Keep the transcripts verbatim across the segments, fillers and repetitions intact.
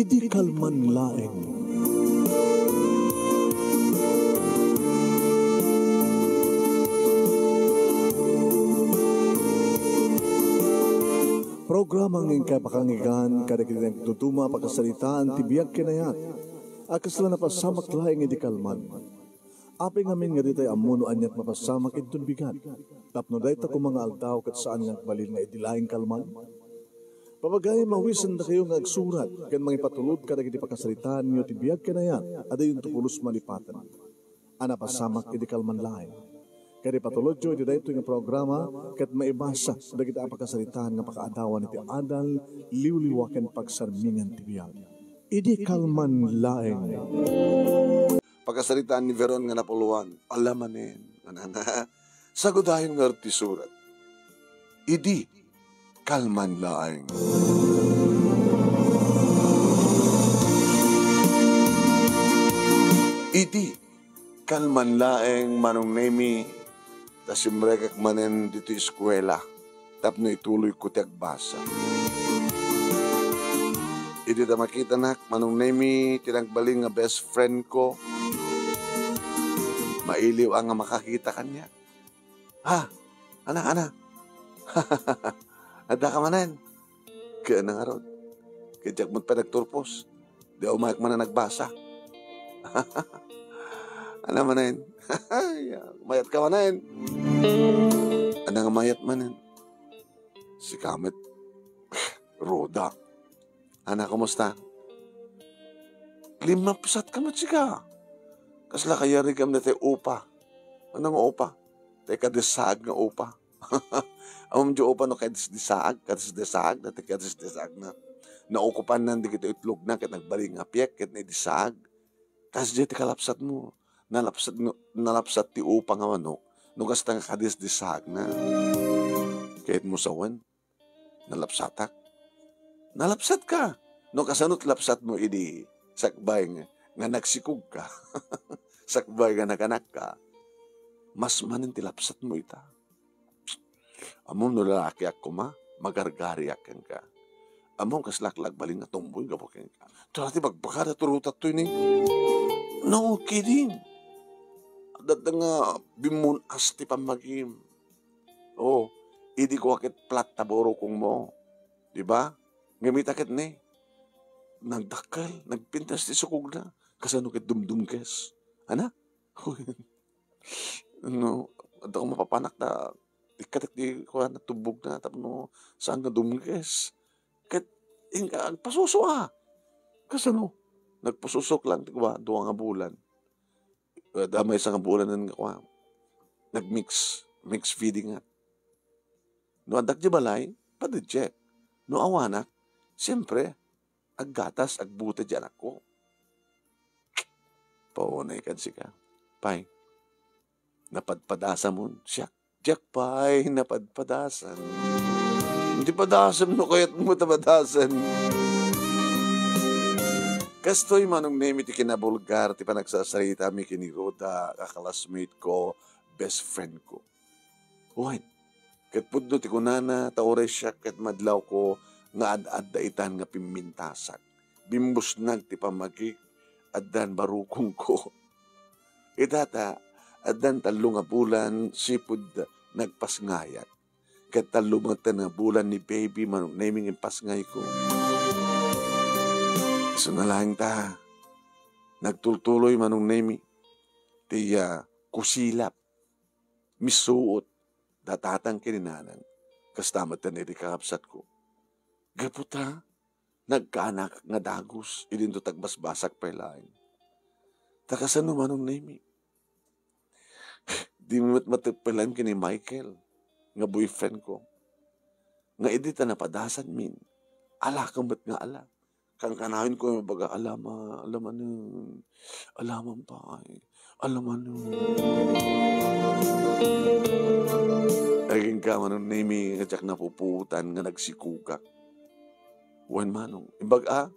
Idi kalman laeng. Programa nga inkay pakanggan kadagiti nagduduma a pakasaritaan ti biag ken ayat a kasla napasamak laeng idi kalman. Apay ngamin nga ditay ammo no aniat mapasamak inton bigat, tapno dayta koma nga aldaw ket saan nga agbalin nga idi laeng kalman? Papagayam, awisendakayo nga agsurat ken mangipatulod kadagiti pakasaritaanyo ti biag ken ayat a dayonto pulos malipaten a napasamak idi kalman laeng. Ket ipatulodyo iti daytoy nga programa ket maibasa dagiti a pakasaritaan nga pakaadawan iti adal, liwliwa ken pagsarmingan ti biag. Idi kalman laeng. Pakasaritaan ni Veron nga napuluan. Alamanen, manana. Sagudayon nga ti surat. Idi kalman laeng. Idi kalman laeng, Manong Nemi, ta simrekek manen ditoy eskuela tapno ituloyko ti agbasa. Idi ta makitanak, Manong Nemi, ti nagbalin nga best friend ko, mailiw a nga makakita kaniak. Ha? Ana, ana? Adda ka manen? Ken ngarud, ket diak met pay nagturpos. Di umayak manen nagbasa. Ana manen? Mayat ka manen? Ana nga mayat manen? Sika met, Roda. Ana, kumusta? Limapsat ka met sika. Kasla kayarigam daytoy upa. Ano nga upa? Tay kadisag nga upa. Ammom diay upa no kadisdisaag, kadisdisaag, dati kadisdisaag na. Naukupan nan dagiti itlog na, ket nagbalin nga piek, ket naidisaag. Kasdiay ti kalapsat mo. Nalapsat nga, nalapsat ti upa nga manok, no kasta nga kadisdisaag na. Ket mo sawen, nalapsatak? Nalapsat ka. No kasano ti lapsat mo idi sakbay nga, nga nagsikog ka? Sakbay nga naganak ka. Mas manen ti lapsat mo ita. Ammom no lalakiak koma, magargariak kenka. Ammom kaslak la agbalin nga tomboy gapu kenka. Tua ti bagbagada ti Roda toy ni. No kidding. Adda nga bimmun-as ti pammagim. O, idi kua ket platta burokongmo. Di ba? Ngem ita ket ne, nagdakkel, nagpintas ti sukogna. Kasano ket dumdumkes? Ana? No, adda kong mapapanak ta ikkatek ti kuana, tubbogna tapno saan nga dumkes. Ket inka agpasuso a. Kasano? Nagpasusok lang ti kua, dua nga bulan. Adda maysa nga bulan nga kua, nag-mix, mix feeding nga. No addak di balay, padijek. No awanak, siyempre, aggatas, agbutad di anakko. Paunay kad sika. Pay, napadpadasamon, siak. Diak pay napadpadasan. Di padasam no kayat mo ta padasan. Kastoy, Manong Nemi, ti kinabulgar ti panagsasarita mi ken ni Roda, a classmate ko, best friend ko. Wen, ket pudno ti kunana, ta uray siak ket madlawko nga ad-adda itan nga pimmintasak. Bimbusnag ti pammagik, addan barukongko. Ita ta, addan tallo nga bulan, sipud nagpasngayak. Ket tallo met nga bulan ni baby, Manong Nemi, nga impasngayko. Isu na laeng ta, nagtultuloy, Manong Nemi, ti, ah, kusilap, misuot, da tatang ken ni nanang. Kasta met ti kakabsatko. Gapu ta, nagkaanak nga dagus, idinto tagbasbasak pay laeng. Ta kasano, Manong Nemi? Di met mateppelan ken ni Michael nga boyfriend ko. Nga idi ta napadasan min, ala ka met nga ala. Kankanayon ko nga baga, "Alama, alamanen, alaman pay, alamanen." Agingga, Manong Nemi, nga diak napupuotan nga nagsikogak. Wen, Manong, imbag a,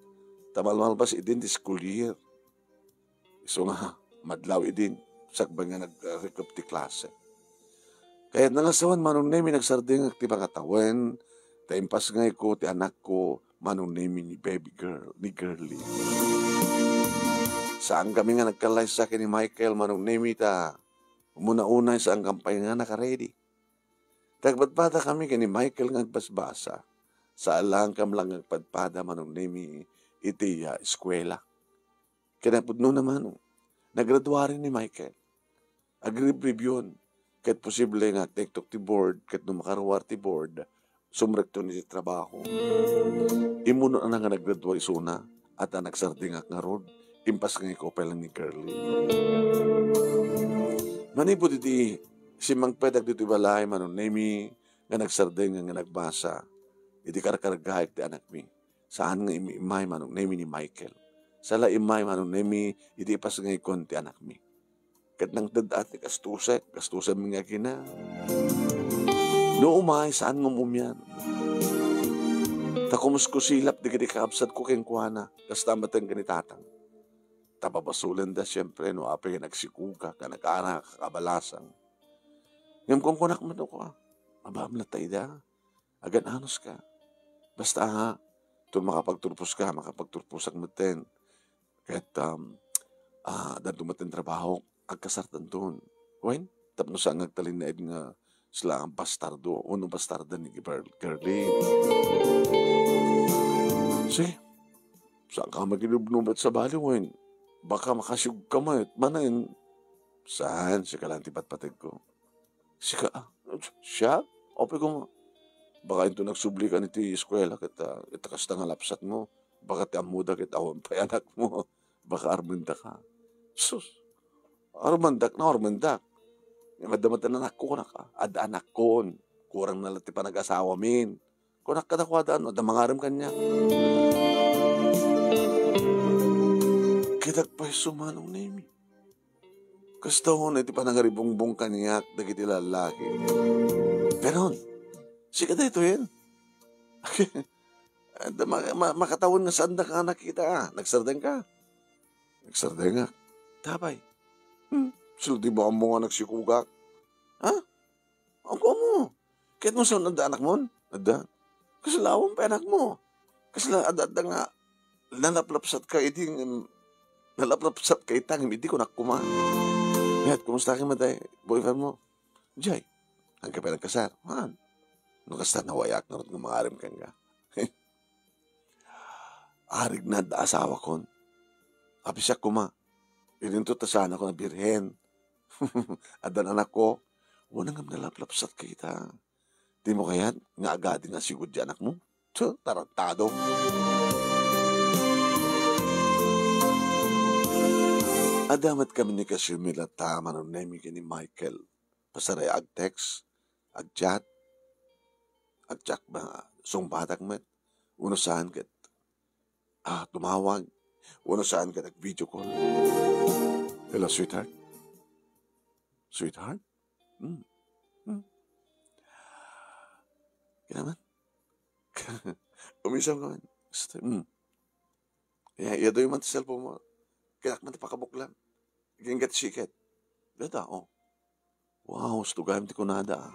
ta malmalpas idin ti school year. Isu nga, madlaw idin, sakbay nga nag-, ah, rekep ti klase. Kayatna nga sawen, Manong Nemi, nagsardengak ti pangatawen, ta impasngayko ti anakko, Manong Nemi, ni baby girl, ni Girlie. Saan kami nga nagkallaysa ken ni Michael, Manong Nemi, ta umuna-unay saan kami pay nga nakaredy. Nagpadpada kami ken ni Michael nga agbasbasa. Saan laeng kami la nga agpadpada, Manong Nemi, iti, ah, eskuela. Kinapudnona, Manong, nagraduaren ni Michael. Agribrebyuen, ket posible nga agtektok ti board, ket no makaruar ti board, sumrekton iti trabaho. Immunona nga nagradua isuna, adda nagsardengak ngarud, impasngayko pay laeng ni Girlie. Manipud iti simmangpetak ditoy balay, Manong Nemi, nga nagsardengak nga nagbasa iti karkargaek ti anakmi. Saan nga immi-immay, Manong Nemi, ni Michael. Saan la immay, Manong Nemi, iti ipasngayko ti anakmi. Ket nangted-at ti gastusek, gastusenmi nga agina. No umay, saan nga um-umian. Ta kumuskusilap dagiti kakabsatko kenkuana, kasta met ken ni tatang. Ta babasolenda, siempre, no apay nga agsikugak, nga nag-arak, kabalasang. Ngem kunkunak met, kua, abaem latta ida. Agan-anos ka. Basta, ha, ton makapagturpos ka, makapagturposak metten. Ket, um, ah, addanto metten trabaho, agkasartanton. Wen, tapno saan nga agtalinaed nga sila bastardo, wenno bastarda ni Girl-, Girlie. Sige, saan ka maginubnubat sabali, wen? Baka makasiugka met, manen. Saan, sika lang ti patpategko. Sika, ah? Siak? Apay koma, baka inton nagsublika iti eskuela ket, ah, ita kasta nga lapsatmo, baka ti ammoda ket awan pay anakmo. Baka armendaka. Sus, armendak na armendak. Ngem adda met anakko, kunak, ah. Adda anakkon. Kurang na la ti panag-asawamin. Kunak kadakuada, no, adda mangarem kaniak. Ket agpayso, Manong Nemi. Kasta unay ti panangaribungbong kaniak dagiti lallaki. Pero, sika daytoyen. Adda ma-, ma-, makatawen nga saandaka a nakita, ah. Nagsardengka? Nagsardengak. Apay? Hmm, sino ti maammo nga nagsikugak? Ha? Ammo. Ket no saan, adda anakmon? Adda. Kasla awan pay anakmo? Kasla adda, adda nga nalaplapsatka idi, ngem, nalaplapsatka ita, ngem idi kunak koma. Ket kumusta ket met ti boyfriendmo? Jay, agka pay nagkasar? Haan. No kasta, nawayak ngarud nga mangarem kenka. Arigna adda asawakon. Apay siak koma. Idinto ta saanakon a birhen. Addan anakko. Wen, ngem nalaplapsatka ita. Dimo kayat nga agadi nga sigud ti anakmo? Tsu, tarantado. Adda met komunikasionmi latta, Manong Nemi, ken ni Michael. Basta dayta ag-text, ag-chat, ag-chat, ma-, sungbatak met. Wenno saan ket, ah, tumawag. Wenno saan ket ag-video call. Hello, sweetheart. Sweetheart? Hmm. Hmm. Kaya man. Umisam ka man. Gusto, hmm. Ya, iyaduyo man ti cellphone mo. Kainak man ti pakabuklan. Agingga ti siket. Dada, oh. Wow, gusto gayam ti kunada, ah.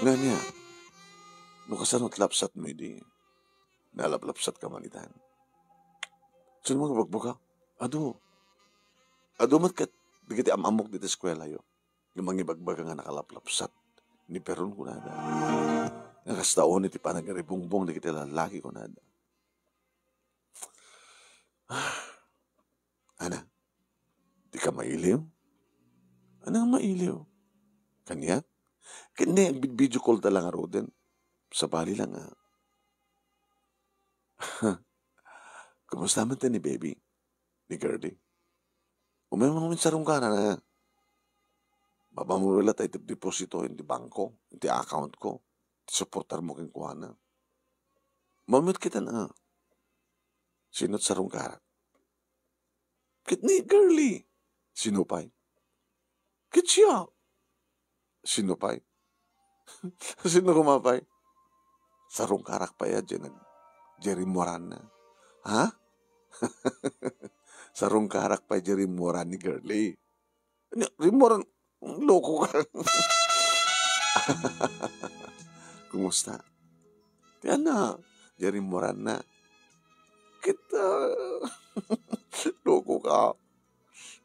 Nga niya, no kasano ti lapsatmo idi, nalaplapsatka man itan. Sino magbagbaga? Adu. Adu met ket dagiti am-ammok dita eskuelayo nga mangibagbaga nga nakalaplapsat ni Peron kunada. Nga kasta unay ti panagaribumbong dagiti lallaki kunada. Ana, dika mailiw? Anang mailiw? Kaniak? Ket ni, video call ta la ngaruden. Sabali la nga. Kumusta man ta ni baby? Ni Girlie? Umay man sarungkarana. Mabammo la ta iti deposito, iti bangko, iti account ko. Iti suportarmo kenkuana. Mamit kita na. Sino ti sarungkarak? Ket ni Girlie. Sino pay? Ket siak. Sino pay? Sino koma pay? Sarungkarak pay a diay nag-, diay rimmuaranna. Ha? Sarungkarak pay diay rimmuaran ni Girlie. Ania, rimmuaran, loko ka. Kumusta? Ti ana, Diay rimmuarna. Ket, ah, loko ka.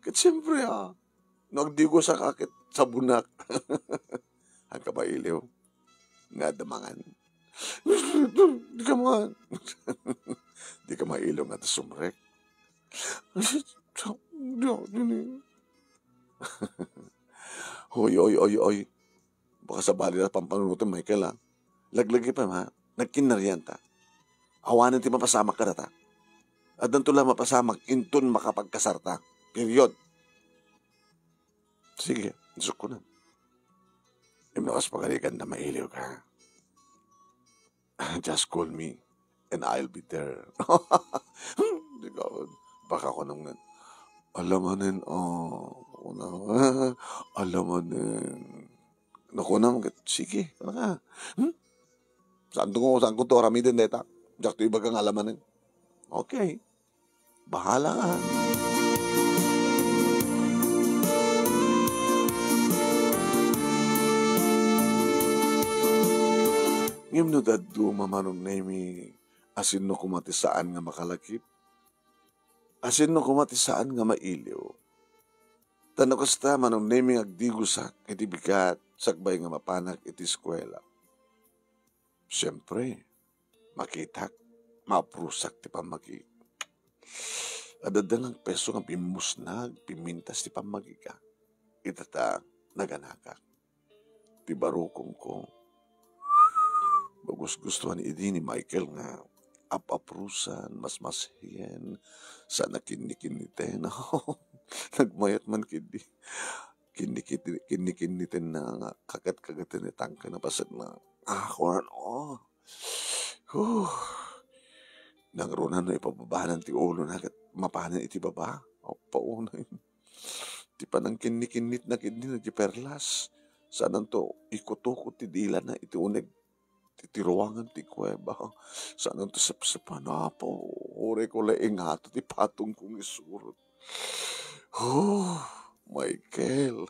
Ket siempre, ah, no agdigosak a ket sabonak. Agka mailiw nga adda mangan. Dika mangan. Dika mailiw nga adda sumrek. Hoy, oy, oy, oy. Baka sabali la pampanunotem, Michael, ah. Laglagipem, ha? Nagkinnarianta. Awanen ti mapasamak kadata. Addanto la mapasamak inton makapagkasarta. Period. Sige, isukko na. Imno kas pagarigan na mailiw ka. Just call me and I'll be there. Di ka, baka ko nang, alamanen, oh, una, alamanen. Naku naman, sige, ano ka? Hmm? Saan to, saan ko to aramiden deta? Diak to ibaga nga alamanen. Okay. Bahala ka. Ngem no dadduma, Manong Nemi, asinno koma ti saan nga makalakip? Asinno koma ti saan nga mailiw? Ta no kasta, Manong Nemi, agdigosak iti bigat sakbay nga mapanak iti eskuela. Siempre, makitak, maaprusak ti pammagik. Adda lang peso nga pimmusnag, pimintas ti pammagika. Ita ta, naganakak. Ti barukongko, magusgustuan idi ni Michael nga ap-aprusan, masmasien, saan a kinnikinniten. Nagmayat man ketdi. Kinnikit-, kinnikinniten na nga kagat-kagaten ni tangke na paset na. Ah, kuan, oh. Huh. Nangruna no ipababanan ti ulo na ket mapanen iti baba. Apo, unay. Ti panangkinnikinnit na ketdi na di perlas. Saananto ikutukot ti dila na iti uneg ti, ti ruangan ti kuweba. Saananto sepsepan, Apo. Uray ko la ingato ti patong kong isurot. Oh, Michael,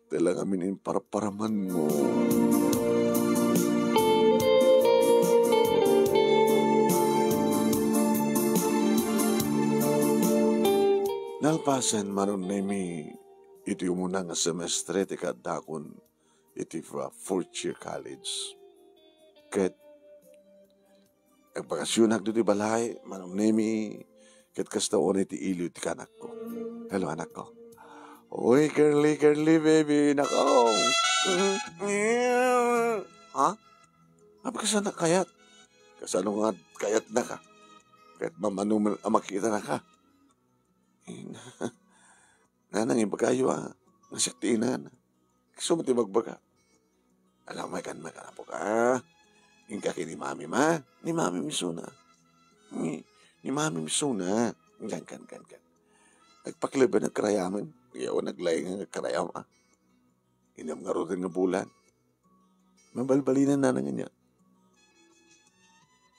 ti la ngamin imparparamanmo. Nalpasen, Manong Nemi, iti umuna nga semestre ti kaaddakon iti, uh, fourth year college. Ket agbakasionak ditoy balay, Manong Nemi, ket kasta unay ti iliw ti kanakko. Hello, anakko. Uy, girly, girly, baby, nako. Ha? Apay, kasano kayat? Kasano nga kayatnaka? Ket mamano man a makitanaka. Nanang, ibagayo a, nga siak ti inana. Isu met ti magbaga. Ala, umay kan, umay kan, apo ka. Inka ken ni mami, ma? Ni mami misuna. Ni, ni mami misuna. Kan, kan, kan, kan. Nagpakleben, nagkarayamen. Yaw, naglaing nga nagkarayam, ah. Inam ngaruden nga bulan. Mabalbalinen nanang ania.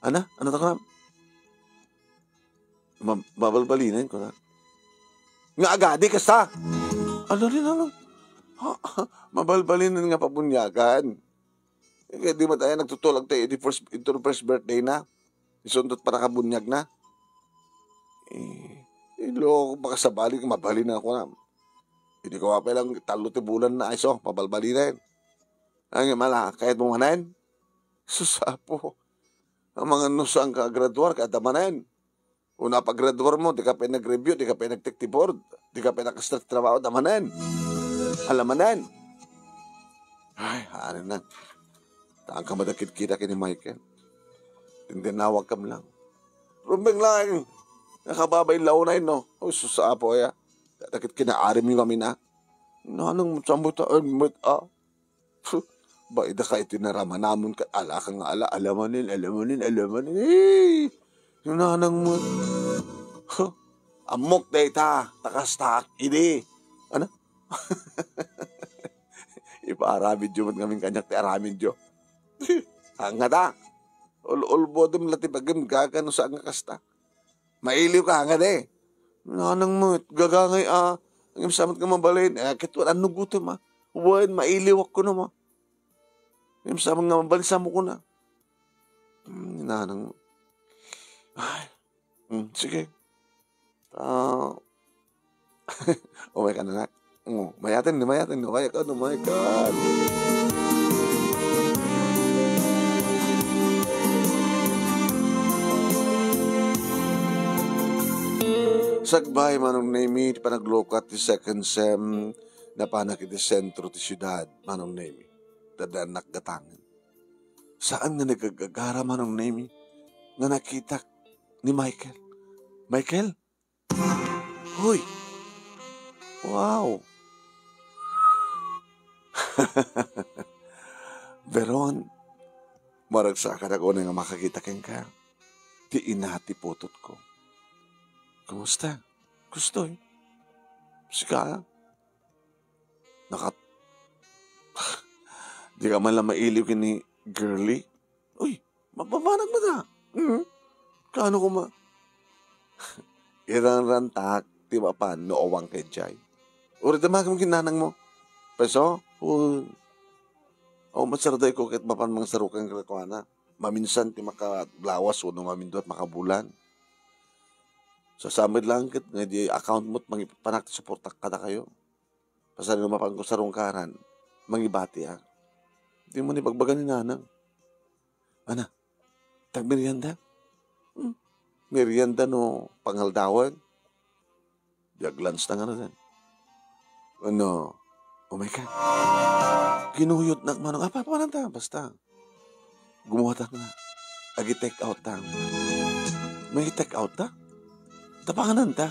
Ana? Ano ta kunam? Ma-, mabalbalinen, kuna. Nga agadi, kasta? Ano rin, ano? Ha? Mabalbalinen nga pabunyagan. Kaya di mataya nagtutulak tayo iti first, iti first birthday na. Isuntot para kabunyagan na. Eh, ilo, baka sabali ko, mabalin ako na. Hindi ko pa lang talo ti bulan na, ay, so, mabalbalinen. Ang mala, kayat mo manen? Sus, apo. Ang mga no saan ka graduar, kaya damanen. Una pa graduar mo, di ka pa nag-review, di ka pa nag-take the board, di ka pa nakastart trabaho, damanen. Alamanen. Ay, ano na. Taan ka madakit kita kini Michael. Tindinawag kam lang. Rumbeng lang. Nakababay launay, no? O, sus, apo, ya. Dakit kinaarim yung kami na. Nanang mo, sambuta, ay, met, ah. Puh, baida ka iti naramanamon ket ala ka nga ala, alamanen, alamanen, alamanen. Hey! Nanang mo. Huh, ammok dayta, ta kastak idi. Ano? Ipaaramid yo met ngamin kaniak ti aramid yo. Angata. Ul-ulbodem la ti bagim gaga no saan nga kasta. Mailiw ka, angata. Nanang mo, gagangay a. Ngem sa met nga mabalin, eh, ket wala nugutem, ah. Wen, mailiwak kuno, ma. Ngem sa met nga mabalin, sa mo kuna. Hmm, nanang, Ay, hmm, sige. Ah, umay ka na, nak. Oh, mayaten, mayaten, umay ka, umay ka. Sakbay, Manong Nemi, ti panaglukat ti second sem, napanak iti sentro ti siudad, Manong Nemi. Taddaannak gatangen. Saan nga nagagagara, Manong Nemi, nga nakitak ni Michael. Michael? Hoy! Wow! Veron, maragsakan ako nga makakita kenka. Ti ina ti putotko. Kumusta? Gustoy? Sika? Nakat-, di ka man lang mailiw ken ni Girlie? Uy, mapapanag met a. Hmm? Kaano koma? Iranrantak ti mapan no awan ka idiay. Uray, damagem ken nanangmo. Peso? O, o, masaruday ko ket mapan mangsarukan kenkuana. Maminsan ti makalawas wenno mamindua ti makabulan. Sasao met laeng ket nga di account mo, mangipanak ti suportak kadakayo. Pasarin no mapan ko sarungkaran, mangibati a. Dimo ni bagbaga ni nanang. Ana, tagmerienda? Hmm, merienda no pangaldawan? Di aglans ta nga na. Ano, umay ka? Kinuyotnak, Manong. Apa, apa ta? Basta. Gumuhatak na. Agi-take out ta. May take out ta? Tapanganan ta.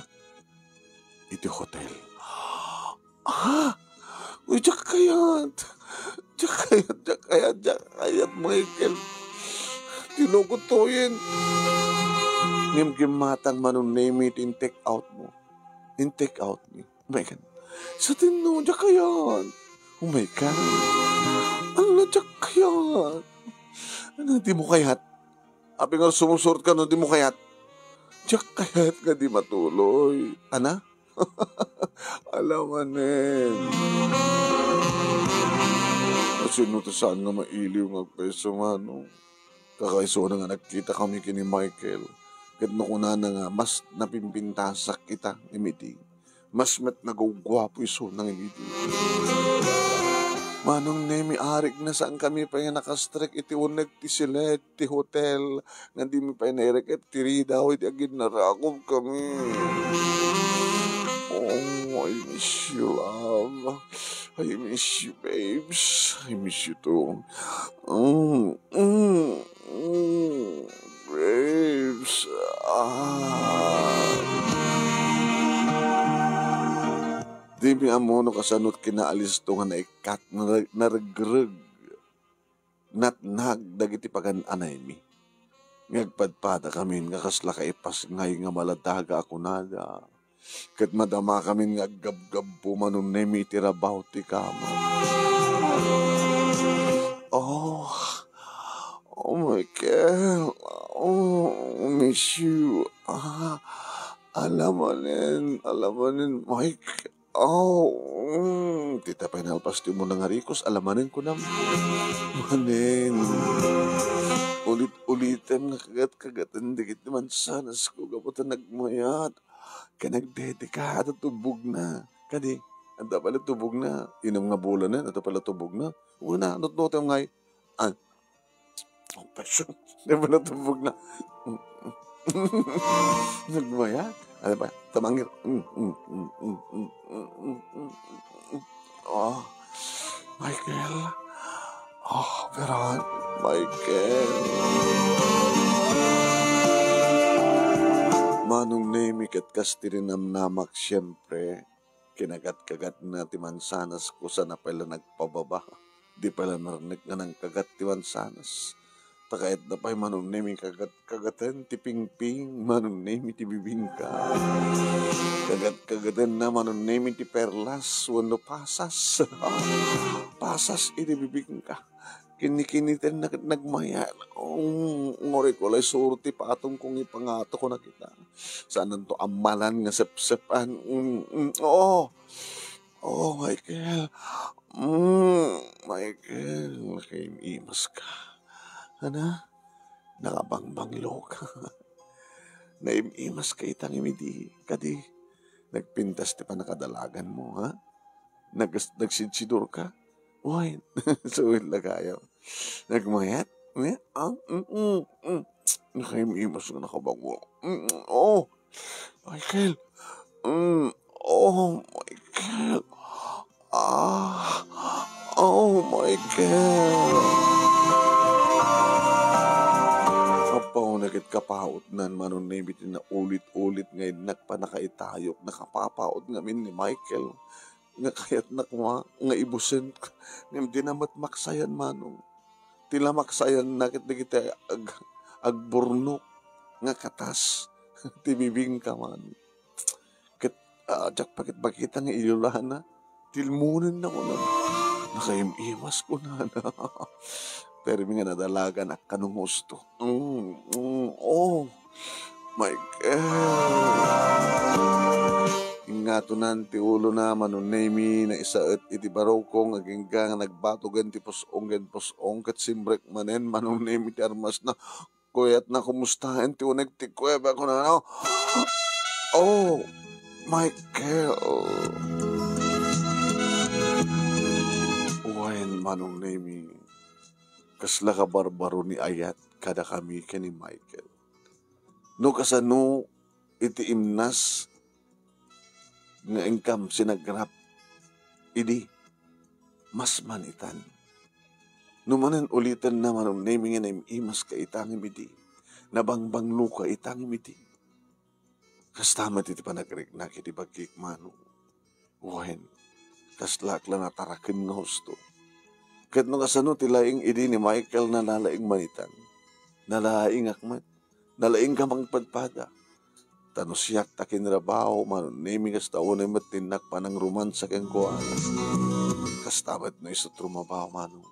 Iti hotel. Ah! Uy, diak kayat. Diak kayat, diak kayat, diak kayat, Michael. Tinugot to yun. Ngem gimmatang, Manong Nemi, ti in-take out mo. In-take out mo. Oh my God. Sa tinno, diak kayat. Oh my God. Ala, diak kayat. Ano, di mo kayat? Apay nga sumusurot ka no di mo kayat? Diak kayat nga di matuloy. Ana? Alamanen. Kasino ti saan nga mailiw nga agpayso, Manong? Kakaisuna nga nagkita kami ken ni Michael. Ket no kunana nga mas napimpintasak ita, imidi. Mas met naguguapo isuna nga imidi. Manong Nemi, arik na saan kami pay nga nakastrek iti uneg ti silet ti hotel nga di mi pay nairek ti ridaw iti aginnarakob kami. Oh, I miss you, love. I miss you, babes. I miss you too. Mm, mm, mm, babes. Ah. Di mi ammo no kasano ti kinaalis to nga naikkat, nar-, naregreg. Natnag dagiti pagan-anaymi. Nga agpadpadakamin nga kasla kaipasngay nga maladaga a kunada. Ket madamakamin nga aggabgabbu, Manong Nemi, iti rabaw ti kama. Oh, oh, Michael. Oh, miss you. Ah, alamanen, alamanen, Mike. Oh, mm, dita pay nalpas ti umuna nga rikos, alamanen kunam. Manen, ulit-ulitem nga kagat-kagaten dagiti mansanasko gapu ta nagmayat. Ken nagdedika, adda tubogna. Kadi, adda pay la tubogna. Inum nga bulanen, adda pay la tubogna. Una, nutnutem ngay. Ah, Di ba natubog na? Nagmaya? Ano ba? Tamangir. Oh, Michael. Oh, Veron. Michael. Manong Nemi, ket kas ti rinamnamak, siyempre, kinagat-kagatna ti mansanas, kusana pay la nagpababa. Di pay la narnek nga nangkagat ti mansanas. Ta kayatna pay Manong Nemi kagat-kagaten ti pingping, Manong Nemi ti bibingka. Kagat-kagatenna Manong Nemi ti perlas wenno pasas. Pasas iti bibingka. Kinikinitenna ket nagmaya. Mm, uray ko lay suro ti patongko nga ipangato ko na kita. Saananto a malan nga sepsepan. Mm, mm, oo. Oh, Michael. Mm, Michael, nakaimas ka. Ana? Nakabangbanglo ka. Naim-imaska ita ngem idi, kadi, nagpintas ti pannakadalaganmo, ha? Nags-, nagsidsidurka? Wen, suwit la gayam. Nagmayat? Mayat? Ah, mm, mm, mm. Nakaim-imas nga nakabanglo. Mm, oh, Michael. Mm, oh, Michael. Ah, oh, Michael. Apaw, nagit kapautnan, Manong Nemi, ti naulit-ulit nga innak pannakaitayok, nakapapaut ngamin ni Michael. Nga kayatnak nga, nga ibusen, ngem dina met maksayan, Manong. Ti la maksayanna ket dagiti ag-, agburnok nga katas ti bibingka, Manong. Ket, ah, diak pa ket makita nga ilulana. Tilmonenna, kunana. Nakaim-imas, kunana. Permi nga nadalaganak kano nga husto. Mm, mm, oh, Michael. Ingatonan ti ulona, Manong Nemi, naisaet iti barukong, agingga nga nagbatogen ti pus-ong ken pus-ong, ket simrek manen, Manong Nemi, ti armasna. Kuyatna kumustaen ti uneg ti kuweba, kunana. Oh, Michael. Wen, Manong Nemi, kasla kabarbaro ni ayat kadakami ken ni Michael. No kasano iti imnas nga inkam sinagrap idi, mas manitan. No manen ulitenna, Manong Nemi, nga naim-imaska ita ngem idi, nabangbangloka ita ngem idi. Kasta met iti panagriknak iti bagik, Manong. Wen, kaslaak la nataraken nga husto. Ket no kasano ti laing idi ni Michael, nalalaing manitan. Nalaingak met. Nalaingka mangpadpada. Ta no siak ta kinrabaho, Manong Nemi, kasta unay met ti innak panangromansa kenkuana. Kasta met no isu ti rumabaho, Manong.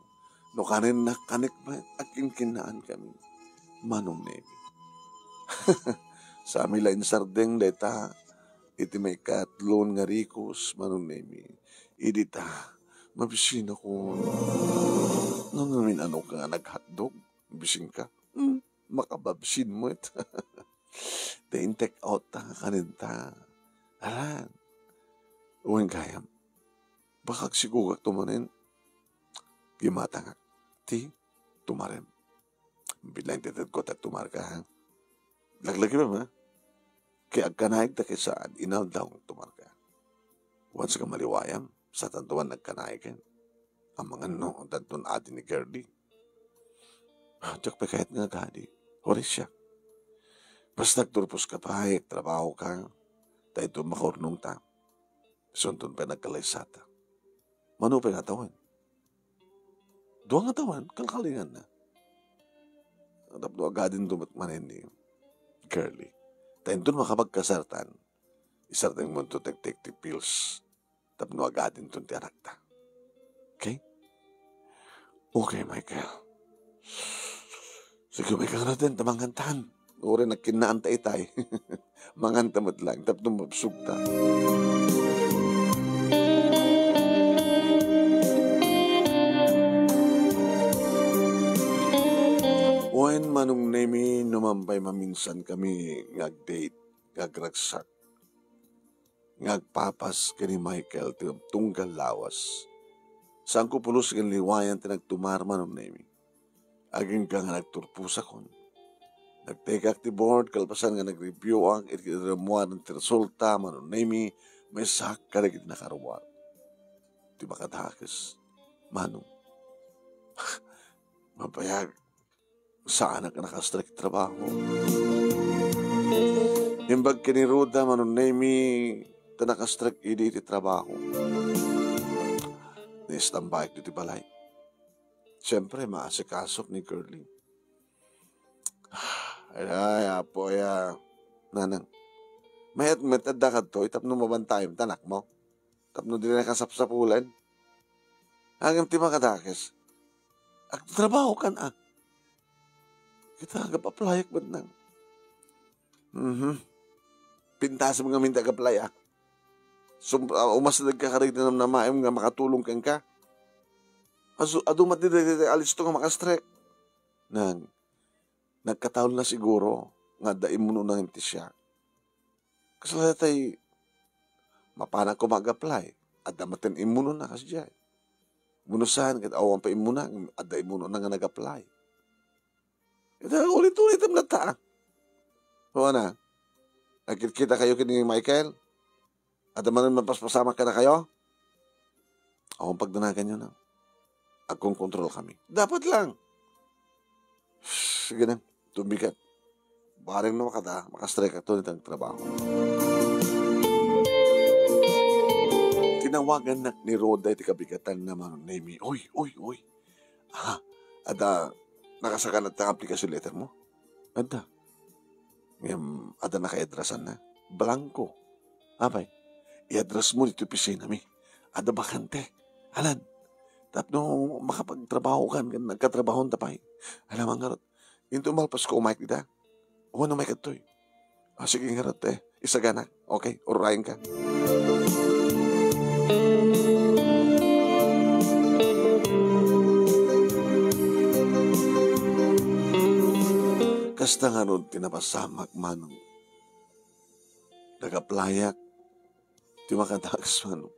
No kanennak, kanek met, agkinkinnaan kami, Manong Nemi. Sami la insardeng dayta iti maikatlo nga rikos, Manong Nemi. Idi ta, mabsinakon. Ngamin, ano ka nga naghotdog? Bisinka? Hmm, makababsin met. Ta in-take out ta nga kanenta. Alan, wen gayam. Baka agsigugak to manen. Gimatangak. Ti, tumarem. Bilang ti tedko ta tumarka, ha? Laglagipem, ha? Kaya agkanaig ta kaysa ad-, inaldaw nga tumarka. Once nga maliwayam, saan tanto man nagkanaig, eh. Amangan no, danton adi ni Gertie. Ah, diak pay kayat nga agadi. Waray siak. Basta agturposka pay, trabahoka, ta inton makaurnongta. Isunton pay nagkalaysata. Mano pay nga tawen? Dua nga tawen, kalkalinganna. Tapno agadinto met manen ni Gertie. Ta inton makapagkasartan, isardengmonto ti agtake ti pills. Tapno agadinton ti anakta. Okay? Okay, Michael. Sige, Michael, natin, ta mangantan. Uray nagkinnaanta itay. Manganta met laeng, tapno mabsogta. Wen, Manong Nemi, no man pay maminsan kami nga ag-date, nga agragsak, nga agpapas ken ni Michael ti tunggal lawas. Saanko pulos nga liwayan ti nagtumar, Manong Nemi. Agingga nga nagturposakon. Nagtekak ti board, kalpasan nga nag-review-ak iti kinarumuaran ti resulta, Manong Nemi, maysaak kadagiti nakaruar. Ti makadakes, Manong. Mabayag, saanak a naka-strike ti trabaho. Imbag ken ni Ruda, Manong Nemi, ta naka-strike idi iti trabaho. Ni-standby-ak iti balay. Siyempre, maasikasok ni Curly. Ay, ay, apo, ay, ah. Nanang. Mayat met, adda kadto, itapno mabantayem ti anakmo. Tapno dina kasapsapulan. Ngem ti makadakes, agtrabahokan, a. Kita, agap-apply-ak met nang. Mhm. Pintasem ngamin ti ag-apply, a. Sum-, ah, umasidegka kadagiti namnamaem nga makatulong kenka. Asu-, adu met dagiti alisto nga makastrek. Nang, nagkataulna siguro. nga adda immunona nga iti siak. Kasla tay mapanak koma ag-apply, adda met immunona kasdiay. Wenno saan ket awan pay immuna, adda immunona nga nag-apply. Ita, ulit-ulitem latta. O, ana, nagkitkitakayo ken ni Michael? Adda manen mapaspasamak kadakayo? Awan pagdanaganyo, no? Agkonkontrol kami. Dapat lang. Sige na, tumbigat. Bareng no makada, makastrek ato ni tang trabaho. Tinawagannak ni Rhoda iti kabigatanna, Manong Nemy. Oy, oy, oy. Ha, adda nakasakanat ti application letter mo? Adda. Ngem, adda nakaiadrasanna. Blanco. Apay, i-address mo ditoy opisinami. Adda bakante. Alan, tapno makapagtrabaho kan, kan nagkatrabahonta pay. Alam nga, inton malpas ko, umayk dita. Awan umayk ditoy. Ah, sige ngarud, eh. Isaganak. Okay, urayeng ka. Kasta ngarud ti napasamak, Manong. Nag-applyak ti makadakes, Manong.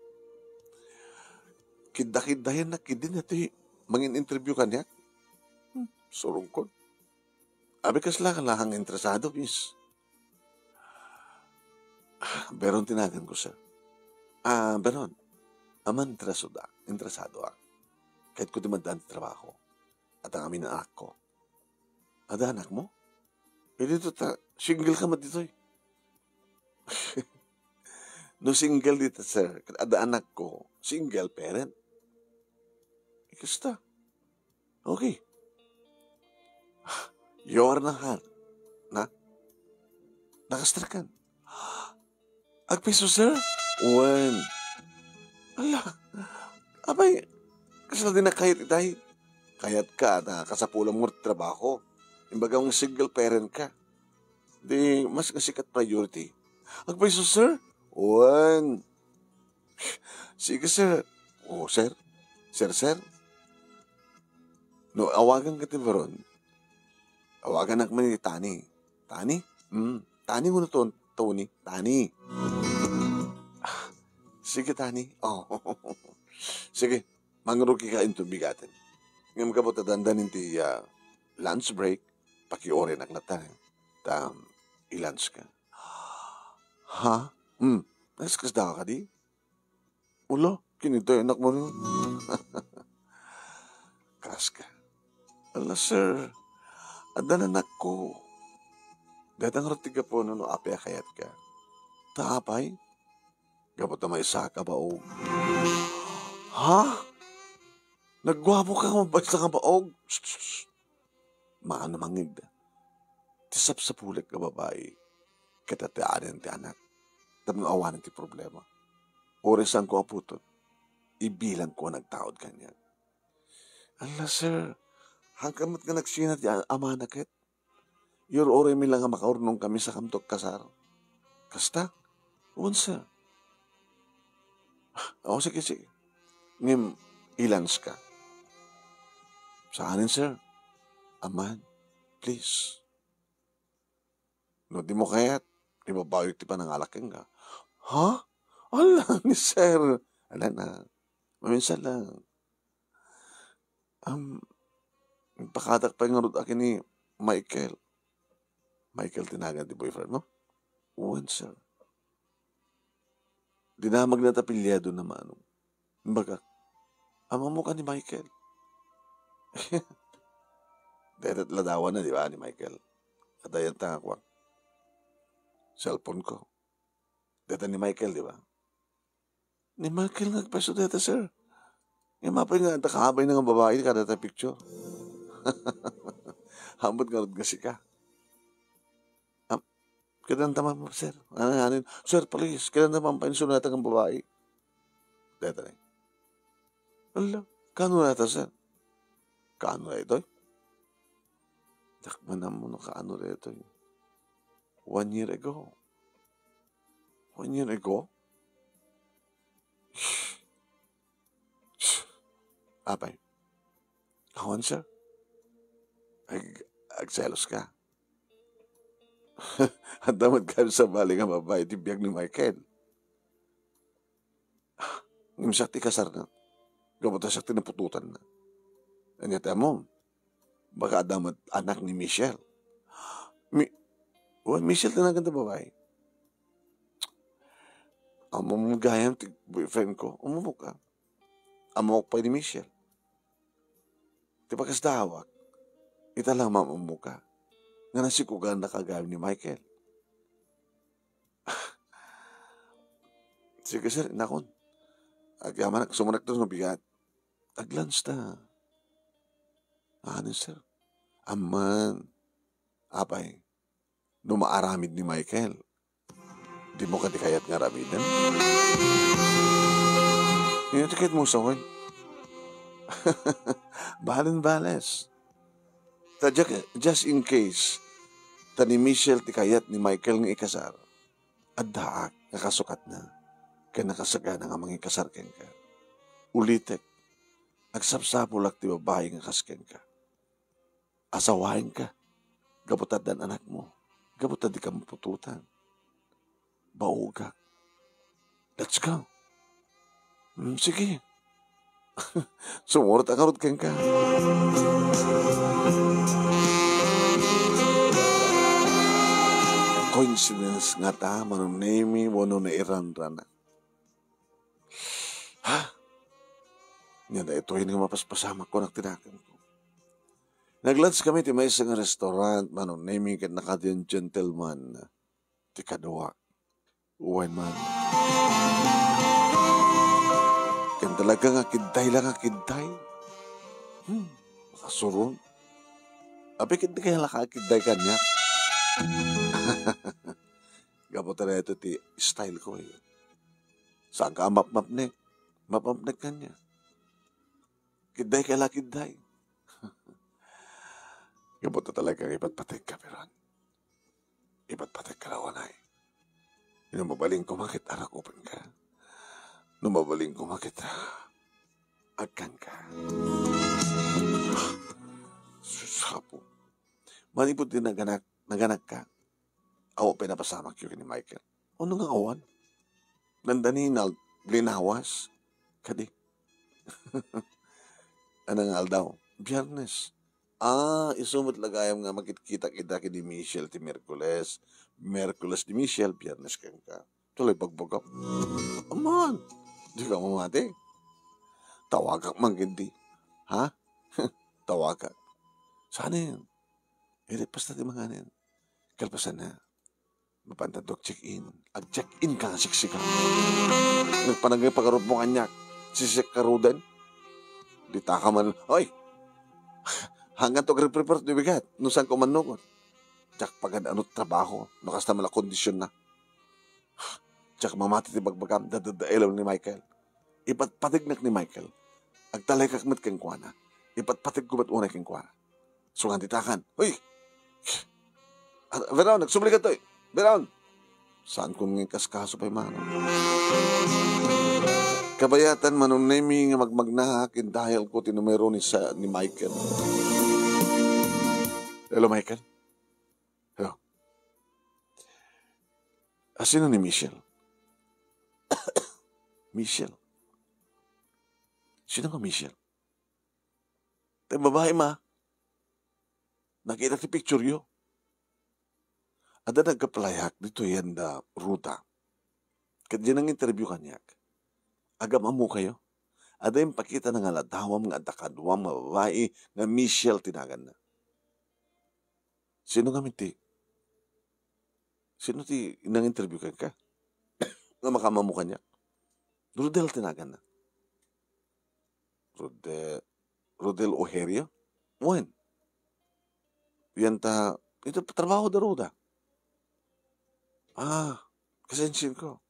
Kidda-kiddaennak, kidin, ti mangin-interview kaniak. Hmm, surungkon. Abi kasla ka la nga interesado, miss. Ah, Beron ti naganko, sir. Ah, Beron. Aman interesado, interesado ak. Kayatko ti maddaan ti trabaho. Adda ngamin anakko. Adda anakmo? Idi ta, single ka met ditoy. No single dita, sir, ket adda anakko, single parent. Eh, kasta. Okay. You are na hot. Na? Nakastrakan. Agpayso, sir? Wen. Ala. Apay, kasla di nakayat itay? Kayat ka, na kasapulam mo trabaho. Imbaga nga single parent ka. Di, mas nga sikat priority. Agpayso, sir? Wen. Sige, sir. O, sir. Sir, sir. No, awagan ka ti Veron. Awaganak man ni Tani. Tani? Hmm. Tani wenno Ton-, Tony? Tani. Ah, sige, Tani. Oh. Sige, mangrugi ka inton bigaten. Ngem gapu ta dandanin ti, ah, lunch break, pakiurenak latta. Ta, i-lunch ka. Ha? Hmm. Nakaskasda ka kadi? Ulo, kinitay anak mo no. Kaska. Ala, sir. Adda nanakko. Dayta ngarud ti gapu no apay a kayat ka. Ta apay? Gapu ta maysa ka baog. Ha? Nagguapo ka nga maysa nga baog? Shh, shh, shh. Maano mangngegda? Ti sapsapulek nga babai, ket adda anen ti anak, tapno awanen ti problema. Uray saanko a putot, ibilangko a nagtaud kaniak. Ala, sir, haanka met nga nagsina ti a-, amana ket? Iyur-uraymi la nga makaurnongkami sakanto agkasar. Kasta? Wen, sir. O, sige, sige. Ngem, i-lunch ka. Saanen, sir? Aman, please. No, dimo kayat, ibabawi ti panangalak kenka. Ha? Ala ni sir. Ala na. Maminsan lang. Um, impakadak pay ngarud a ken ni Michael. Michael ti nagan ti boyfriend mo? Wen, sir. Dinamagna ta apelyido na, Manong. Imbagak, amamo ka ni Michael? Dayta ti ladawanna, di ba, ni Michael? Adda dayta nga kuan. Cellphone ko. Dayta ni Michael, di ba? Ni Michael nga agpayso dayta, sir. Ngem apay nga adda kababayna nga babai kada dayta picture? Ambot ngarud nga sika. Am, kidanta man, sir. Ano, ano, sir, please, kidanta man painsulo dayta nga babai. Dayta ni. Ala, kaano dayta, sir? Kaano daytoy? Dakman ammo no kaano daytoy. One year ago. One year ago? Apay? Awan, sir. Ag-, agselos ka. Adda met gayam sabali nga babai ti biag ni Michael. Ngem siak ti kasarna. Gapu ta siak ti naputotanna. Ania ti ammom? Baka adda met anak ni Michelle. Mi-, Wen, Michelle ti nagan ti babai. Ammom gayam ti boyfriend ko. Umumok ka. Ammok pay ni Michelle. Ti pakasdaawak, ita la maammoka nga nasikugannak gayam ni Michael. Sige, sir, inakon. Agyamanak, sumurekto no bigat. Ag-lunch ta. Ano, sir? Amman. Apay, no maaramid ni Michael, dimo kadi kayat nga aramiden? Ino ti kayatmo sawen? Balen bales. Ta ja-, just in case, ta ni Michelle ti kayat ni Michael nga ikasar, addaak nga kasukatna ken nakasagana nga mangikasar kenka. Ulitek, agsapsapulak ti babai nga kas kenka. Asawaenka. Gapu ta addan anakmo. Gapu ta dika maputotan. Baogak. Let's go. Mm, sige. Sumurot a ngarud kenka. Coincidence ngata, Manong Nemy, wenno nairanranak? Ha? Nia daytoy nga mapaspasamak, kunak ti naganko. Nag-lunch kami ti maysa nga restaurant, Manong Nemy, ket nakadian gentleman ti kadua. Wen man. Ken talaga nga kidday la nga kidday. Hmm, makasurong. Apay ket dika la ka kidday kaniak. Gapu ta daytoy ti style ko, eh. Saanka a mapmapnek. Mapmapnek kaniak. Kidday ka la, kidday. Gapu ta talaga nga ipatpategka, Piron. Ipatpategka la, Wanay. No mabalin koma ket arakupenka. No mabalin koma ket, ah, agkanka. Sus, Apo. Manipud ti naganak-, naganakka, awan pay napasamakyo ken ni Michael? Ono nga awan? Dandani na linawas. Kadi. Ano nga aldaw? Biyernes. Ah, isu met la gayam nga makitkitak ida ken ni Michelle ti Miyerkules. Miyerkules ni Michelle, Biyernes kenka. Tuloy bagbagam. Aman, dika mamati. Tawagak man ketdi. Ha? Tawagak. Saanen? Idi basta ti manganen. Kalpasanna, mapantanto ag-check-in. Ag-check-in ka nga siksika. Nagpanagay pagarupmo kaniak. Sisik ka ruden. Dita ka man. Oy! Hanggan to agrep-report ti bigat. No saanko mannukot. Diak pagan-ano ti trabaho. No kasta man la kondisionna. Diak mamati ti bagbagam, dadadaelem ni Michael. Ipatpategnak ni Michael. Agtalekak met kenkuana. Ipatpategko met unay kenkuana. Sugan ti takan. Hoy! Ah, Veron, agsubli ka toy. Veron! Saankon nga inkaskaso pay man. Kabayatan, Manong Nemy, nga magmagnaak, indayalko ti numero ni sa-, ni Michael. Hello, Michael. Hello. Ah, sino ni Michelle? Michelle? Sino nga Michelle? Ti babai, ma. Nakita ti picture yo. Adda nagkaplayak ditoy yanda ruta. Ket diay nang-interview kaniak. Agam-ammo kayo? Adda impakitana nga ladawam nga adda kaduam nga babai nga Michelle ti naganna. Sino ngamin ti, sino ti nang-interview kenka? Nga makaammo kaniak? Rodel ti naganna. Rode-, Rodel Ojerio? Wen. Yan ta, ito, trabaho da ruda. Ah, kasensin ko.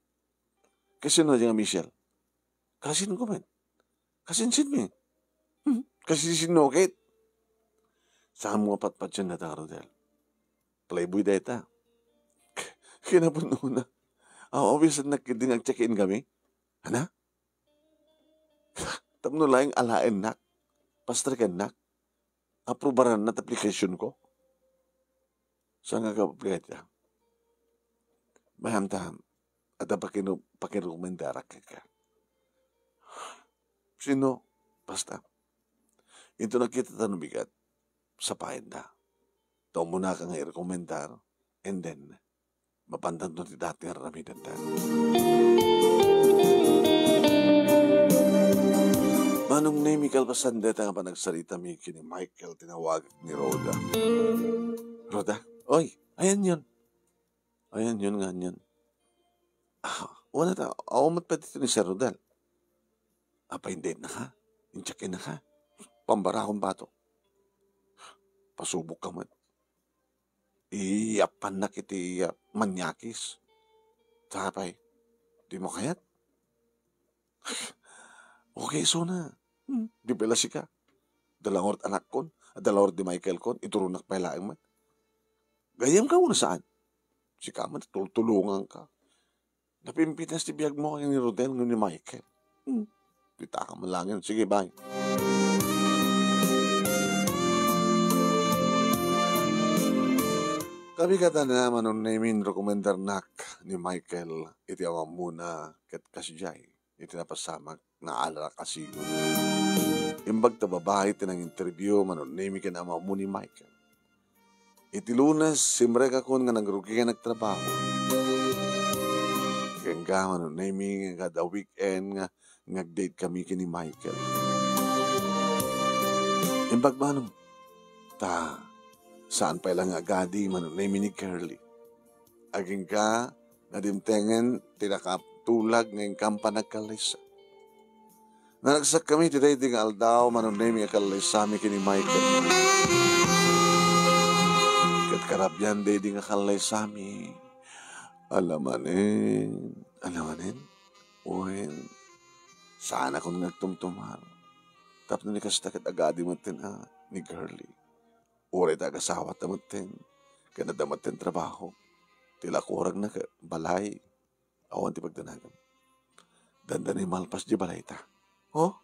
Kasino nga Michelle? Kasinko met. Kasinsin mi. Hmm, kasisinno ket. Saan mo nga patpatyon na ta, Rodel? Playboy dayta. Kinapudnona. Aw, obvious na nagkiding nag-check-in kami. Ana? Tapno laeng alaennak. Pastrikennak. Aprobaranna ti application ko. Saan nga agaplikay ta? Mayam ta, adda pakinu-, pakirekomendarak kenka. Sino? Basta. Into nakita ta no bigat, sapayen ta. Ta umuna ka nga irekomendar, and then, mapandanto ti dati nga aramidenta. Manong Nemi, kalpasan deta nga panagsaritami ken ni Michael, tinawagak ni Rhoda. Rhoda? Oy, ayanyon. Ayanyon nga anian. Ah, wala ta, awan met pay ditoy ni Sir Rodel. Apay, dayta ka? Incheck-in ka? Pambarakon bato. Pasubok ka met. Iyapannak iti, ah, manyakis. Sapay, dimo kayat? Okay, isuna. Hmm, di pay la sika. Adda la ngarud anakkon, adda la ngarud ni Michael kon, ituronak pay laeng met. Gayyemka wenno saan? Sika met, tultulonganka. Napimpitas ti biagmo ken ni Rodel ngem ni Michael. Hmm. Ditak man laeng. Sige, bye. Kabigatana, Manong Nemi, rekomendarnak ni Michael iti amammona ket kasdiay iti napasamak, naalarak a sigud. Imbag ta babai ti nang-interview, Manong Nemi, ken amammo ni Michael. Iti Lunes, simrekakon nga nagrugi nga nagtrabaho. Ken ka, Manong Nemi, nga kada weekend nga, nga nag-date kami ken ni Michael. Imbag manen, ta saan pay la nga agadi, Manong Nemi, ni Curly. Agingga nga dimtengen ti nakatulag nga inkam panagkallaysa. Naragsakami iti daydi nga aldaw, Manong Nemi, a kallaysami ken ni Michael. Ket karabian daydi nga kallaysami. Alamanen, alamanen, wen, saanakon nga agtumtumar. Tapno ni kasta ket agadi metten a ni Curly. Uray ta agasawata metten, ken adda metten trabaho. Ti lakuragna ket balay, awan ti pagdanagem. Dandani malpas di balayta. Oh,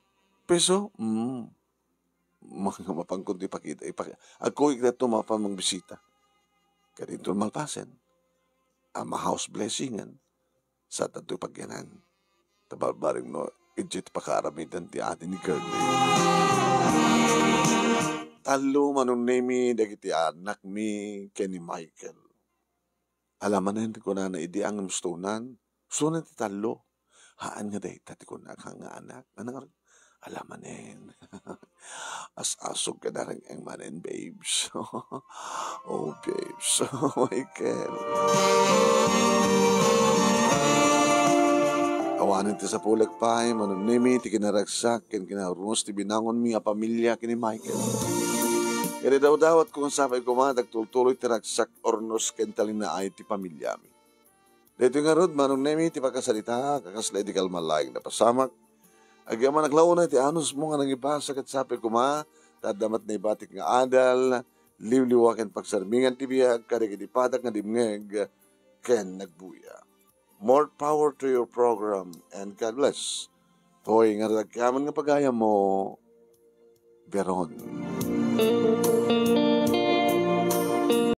peso? Mm. Mga mapankon ti ipakita, ipak-, agkuyog dayto mapan mangbisita. Ket inton malpasen, a ma-house blessingan, sa tanto pagyanan. Ta barbareng no, idiay ti pakaaramidan ti adi ni Curly. Tallo, Manong Nemi, dagiti annakmi ken ni Michael. Alamanen, kunana idi ngem ustonan, ustonan ti tallo. Haan nga dayta ti kunak nga anak. Ano nga, alamanen. As-asog ka na rin ang manen, babes. Oh, babes. Oh, Michael. Awanen ti sapulek pay, Manong Nemi, ti kinaragsak ken kinarurnos ti binangonmi a pamilia ken ni Michael. Iti dawdawatko nga sapay koma, agtultuloy ti ragsak, urnos ken talinaay ti pamiliami. Daytoy ngarud, Manong Nemi, ti pakasaritaak a kasla idi kalman laeng napasamak. Agyamanak la unay ti anusmo nga nangibasa ket sapay koma, ta adda met naibatik nga adal, liwliwa ken pagsarmingan ti biag kadagiti padak nga dimngeg ken nagbuya. More power to your program and God bless. Toy nga ragkaman nga pagayammo, Veron.